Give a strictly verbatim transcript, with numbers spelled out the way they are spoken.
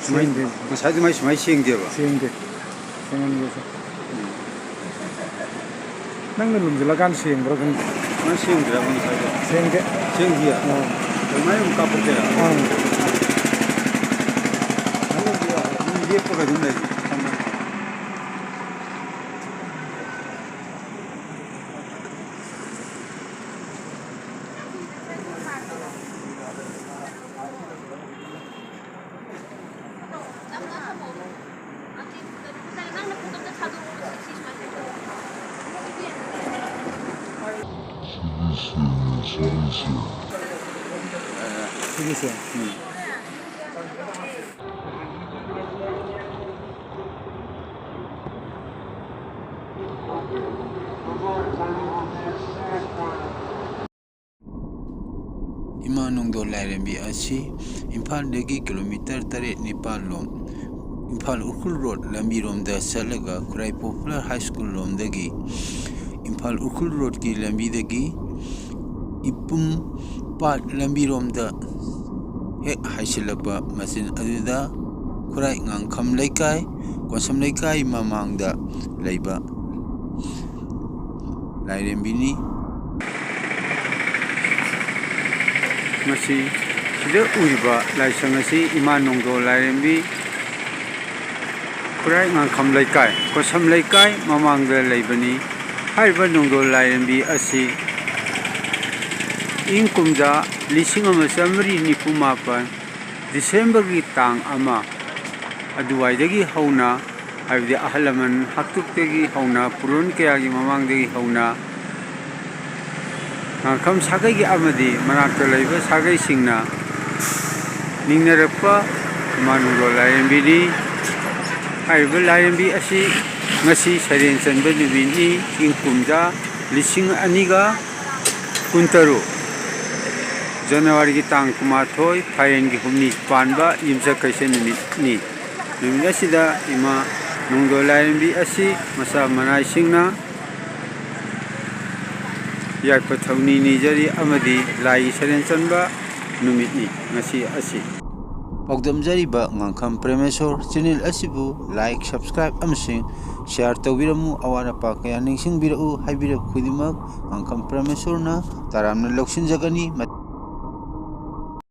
ꯁꯨꯃꯥꯏꯅ ꯁꯦꯡꯗꯦ꯫ ꯉꯁꯥꯏ ꯑꯗꯨꯃꯥꯏ ꯁꯨꯃꯥꯏꯅ ꯁꯦꯡꯗꯦꯕ? ꯁꯦꯡꯗꯦ꯫ ꯁꯦꯡꯍꯟꯒꯦꯁꯦ꯫ ꯅꯪꯅ ꯂꯨꯝꯁꯤꯜꯂꯀꯥꯟꯗ ꯁꯦꯡꯕ꯭ꯔꯥ ꯈꯪꯗꯦ꯫ ꯁꯨꯃꯥꯏꯅ ꯁꯦꯡꯗ꯭ꯔꯕ ꯉꯁꯥꯏꯗꯣ? ꯁꯦꯡꯗꯦ꯫ ꯁꯦꯡꯗꯤꯌꯦ? ꯑꯥ꯫ ꯑꯗꯨꯃꯥꯏꯅ ꯑꯃꯨꯛ ꯀꯥꯞꯄꯛꯀꯦꯔꯥ? ꯑꯥ꯫ ꯑꯗꯨꯝ ꯂꯦꯞꯄꯒ ꯑꯗꯨꯝ ꯂꯩ꯫ ꯁꯤꯒꯤꯁꯦ꯫ ꯎꯝ꯫ ꯏꯃꯥ ꯅꯣꯡꯗꯣꯜ ꯂꯥꯏꯔꯦꯝꯕꯤ ꯑꯁꯤ ꯏꯝꯐꯥꯜꯗꯒꯤ ꯀꯤꯂꯣꯃꯤꯇꯔ ꯇꯔꯦꯠ ꯅꯤꯄꯥꯜ ꯂꯣꯝ, ꯏꯝꯐꯥꯜ ꯎꯈ꯭ꯔꯨꯜ ꯔꯣꯗ ꯂꯝꯕꯤꯔꯣꯝꯗ ꯆꯠꯂꯒ ꯈꯨꯔꯥꯏ ꯄꯣꯄꯨꯂꯔ ꯍꯥꯏ ꯁ꯭ꯀꯨꯜ ꯂꯣꯝꯗꯒꯤ ꯏꯝꯐꯥꯜ ꯎꯈ꯭ꯔꯨꯜ ꯔꯣꯗꯀꯤ ꯂꯝꯕꯤꯗꯒꯤ ꯏꯄꯨꯝ ꯄꯥꯠ ꯂꯝꯕꯤꯔꯣꯝꯗ ꯍꯦꯛ ꯍꯥꯏꯁꯤꯜꯂꯛꯄ ꯃꯆꯤꯟ ꯑꯗꯨꯗ ꯈꯨꯔꯥꯏ ꯉꯥꯡꯈꯝ ꯂꯩꯀꯥꯏ, ꯀꯣꯟꯁꯝ ꯂꯩꯀꯥꯏ ꯃꯃꯥꯡꯗ ꯂꯩꯕ ꯂꯥꯏꯔꯦꯝꯕꯤꯅꯤ꯫ ꯃꯁꯤ ꯁꯤꯗ ꯎꯔꯤꯕ ꯂꯥꯏꯁꯪ ꯑꯁꯤ ꯏꯃꯥ ꯅꯣꯡꯗꯣꯜ ꯂꯥꯏꯔꯦꯝꯕꯤ, ꯈꯨꯔꯥꯏ ꯉꯥꯡꯈꯝ ꯂꯩꯀꯥꯏ, ꯀꯣꯁꯝ ꯂꯩꯀꯥꯏ ꯃꯃꯥꯡꯗ ꯂꯩꯕꯅꯤ꯫ ꯍꯥꯏꯔꯤꯕ ꯅꯣꯡꯗꯣꯜ ꯂꯥꯏꯔꯦꯝꯕꯤ ꯑꯁꯤ ꯏꯪ ꯀꯨꯝꯖꯥ ꯂꯤꯁꯤꯡ ꯑꯃ ꯆꯥꯃꯔꯤ ꯅꯤꯐꯨ ꯃꯥꯄꯟ ꯗꯤꯁꯦꯝꯕꯔꯒꯤ ꯇꯥꯡ ꯑꯃ ꯑꯗꯨꯋꯥꯏꯗꯒꯤ ꯍꯧꯅ, ꯍꯥꯏꯕꯗꯤ ꯑꯍꯜ ꯂꯃꯟ ꯍꯥꯛꯇꯛꯇꯒꯤ ꯍꯧꯅ, ꯄꯨꯔꯣꯟ ꯀꯌꯥꯒꯤ ꯃꯃꯥꯡꯗꯒꯤ ꯍꯧꯅ ꯉꯥꯡꯈꯝ ꯁꯥꯒꯩꯒꯤ ꯑꯃꯗꯤ ꯃꯅꯥꯛꯇ ꯂꯩꯕ ꯁꯥꯒꯩꯁꯤꯡꯅ ꯅꯤꯡꯅꯔꯛꯄ ꯏꯃꯥ ꯅꯣꯡꯗꯣꯜ ꯂꯥꯏꯔꯦꯝꯕꯤꯅꯤ꯫ ꯍꯥꯏꯔꯤꯕ ꯂꯥꯏꯔꯦꯝꯕꯤ ꯑꯁꯤ ꯉꯁꯤ ꯁꯩꯔꯦꯡ ꯆꯟꯕ ꯅꯨꯃꯤꯠꯅꯤ꯫ ꯏꯪ ꯀꯨꯝꯖꯥ ꯂꯤꯁꯤꯡ ꯑꯅꯤꯒ ꯀꯨꯟꯇꯔꯨꯛ, ꯖꯅꯋꯥꯔꯤꯒꯤ ꯇꯥꯡ ꯀꯨꯟꯃꯥꯊꯣꯏ, ꯐꯥꯏꯔꯦꯟꯒꯤ ꯍꯨꯝꯅꯤ ꯄꯥꯟꯕ ꯌꯨꯝꯁꯀꯩꯁ ꯅꯨꯃꯤꯠꯅꯤ꯫ ꯅꯨꯃꯤꯠ ꯑꯁꯤꯗ ꯏꯃꯥ ꯅꯣꯡꯗꯣꯜ ꯂꯥꯏꯔꯦꯝꯕꯤ ꯑꯁꯤ ꯃꯆꯥ ꯃꯅꯥꯏꯁꯤꯡꯅ ꯌꯥꯏꯐ ꯊꯧꯅꯤ ꯅꯤꯖꯔꯤ ꯑꯃꯗꯤ ꯂꯥꯏꯒꯤ ꯁꯩꯔꯦꯡ ꯆꯟꯕ ꯅꯨꯃꯤꯠꯅꯤ ꯉꯁꯤ ꯑꯁꯤ꯫ ꯄꯥꯎꯗꯝꯖꯔꯤꯕ ꯉꯥꯡꯈꯝ ꯄ꯭ꯔꯦꯃꯦꯁꯣꯔ ꯆꯦꯅꯦꯜ ꯑꯁꯤꯕꯨ ꯂꯥꯏꯛ, ꯁꯕꯁꯀ꯭ꯔꯥꯏꯕ ꯑꯃꯁꯨꯡ ꯁꯤꯌꯥꯔ ꯇꯧꯕꯤꯔꯝꯃꯨ꯫ ꯑꯋꯥꯠ ꯑꯄꯥ ꯀꯌꯥ ꯅꯤꯡꯁꯤꯡꯕꯤꯔꯛꯎ ꯍꯥꯏꯕꯤꯔꯛꯄ ꯈꯨꯗꯤꯡꯃꯛ ꯉꯥꯡꯈꯝ ꯄ꯭ꯔꯦꯃꯦꯁꯣꯔꯅ ꯇꯔꯥꯝꯅ ꯂꯧꯁꯤꯟꯖꯒꯅꯤ꯫